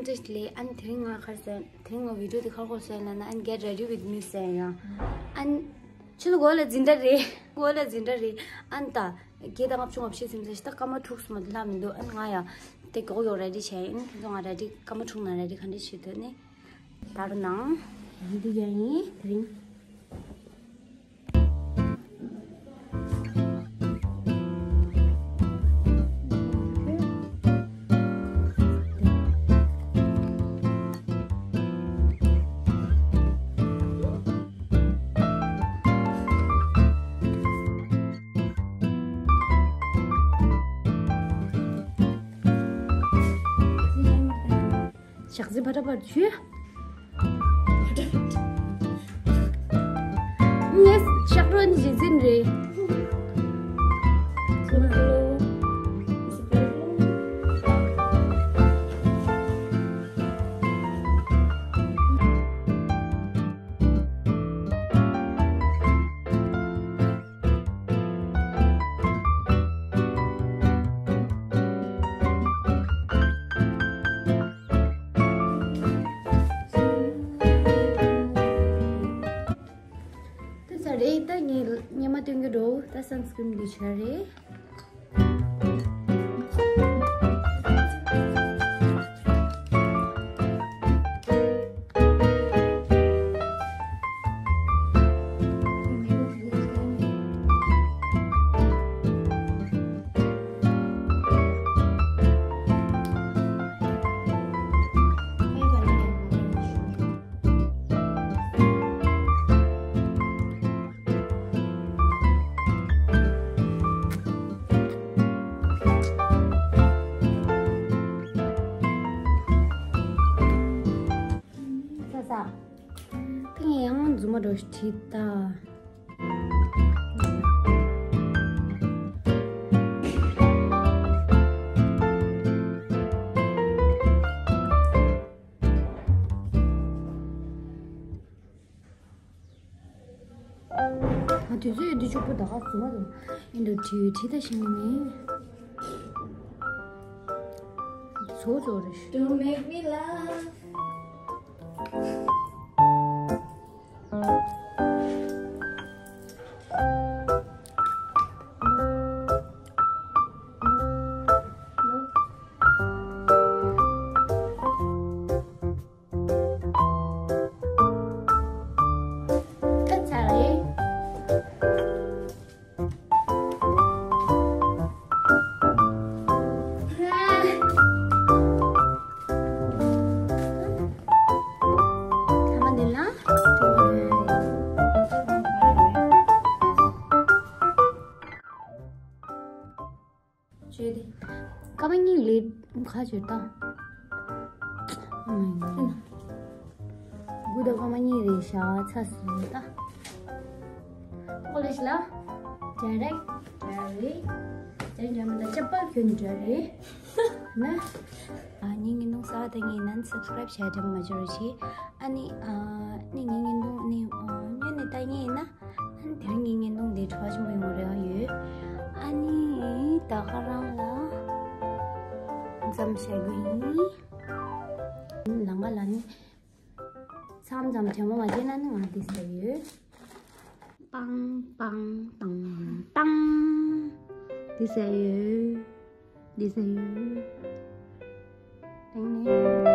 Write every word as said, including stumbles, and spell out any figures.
ལས་ཨན་དེ་རིང་ང་གར་སོན། དེ་རིང་ང་བི་ཌིའོ་དེ་གར་གོ་སོན་ལ་ན་ཨན་get ready with me ཟེར་ཡང་། ཨན་ཆུ་ལ་གོ་ལ་འཛིན་གྲྭ་རེད། གོ་ལ་འཛིན་གྲྭ་རེད། ཨན་ད་བརྒྱད་དང་ལྔ་བཅུ་ང་བཞི་ཙམ་ཟེར་ཞིག་ད་སྐར་མ་དྲུག་སུ་མ་དེ་ལྷག་མི་འདུག་ཨན་ང་ཡ་དེ་གོ་ཡོག་རེ་ཌི་བྱས་ཡིན། ཁྱེད་ཚོ་ང་རེ་ཌི་སྐར་མ་དྲུག་ནང་རེ་ཌི་ག་འདྲ་བྱེད་འདོད་ནི་ད་རུ་ནང་ཡིན་དུ་ཡ་ཡིན་དེ་རིང་། ཞག་རྩི་ཕ་ཏྲ་པར་ཆུ། ངས་ཞག་རོ་ནི་རྗེས་འཛིན་རེད། ད་ས་རེད། ད་ངས་སྙེ་མ་སྟོན་གྱི་འགྲོ། ད་སན་སི་ཀྲིན་འདི་བྱ་རེད། ས་ས། ཐེངས་ཡང་རྫུན་མ་འགྲོ་ཞིག་བྲིས་ད། ང་དུས་ཚོད་ཡོད་དུས་ཕྱུག་པོ་ད་ག་བཟོ་མ་ཐུབ། ཨིན་དུ་བྲིས་བྲིས་ད་ཤེས་ནི་མེད། བཟོ་བཟོ་རེ་ཞུ། Don't make me laugh. ད་ཚར་རེད། ཐ་མ་འདི་ལ། བརྗོད་དེ། སྐར་མ་གཉིས་ལས་ཁ་བརྗོད་དང་། དགུ་དང་སྐར་མ་གཉིས་རེད་ཤག་ཚ་སོང་ད། ཨོ་ལེ་ཤི་ལ། ཇ་རེག་ཇ་རེ། ཇ་རེག་མི་ད་ཅབ་པ་ཁྱོད་ཇ་རེ། ན། ཨ་ནི་ངན་ནོང་ས་ད་ངས་ནན་སབ་སི་ཀ་རེབ་བྱས་དྲན་མ་འབྱོར་ཆེ། ཨ་ནི་ཨ་ནི་ངའི་ངན་ནོང་ནི་ཨ་ཉོན་ནི་ད་ངས་ན། ཨ་ནི་དེ་རིང་ངའི་བརྙན་ཐུང་འདི་དྲི་བ་ཆེན་པོ་ཡོང་རེ་བ་ཡོད། ཨ་ནི་ད་ག་རང་ལ་མཚམས་བཞག་རྒྱུ་ཡིན། ལང་ཀ་ལ་ནི་མཚམས་མཚམས་དྲན་པ་མ་བརྗེད་ན་ནི་ང་འདི་ཟེར་ཡོད། པང་པང་ཏང་ཏང་། འདི་ཟེར་ཡོད། འདི་ཟེར་ཡོད། དེང་ནས།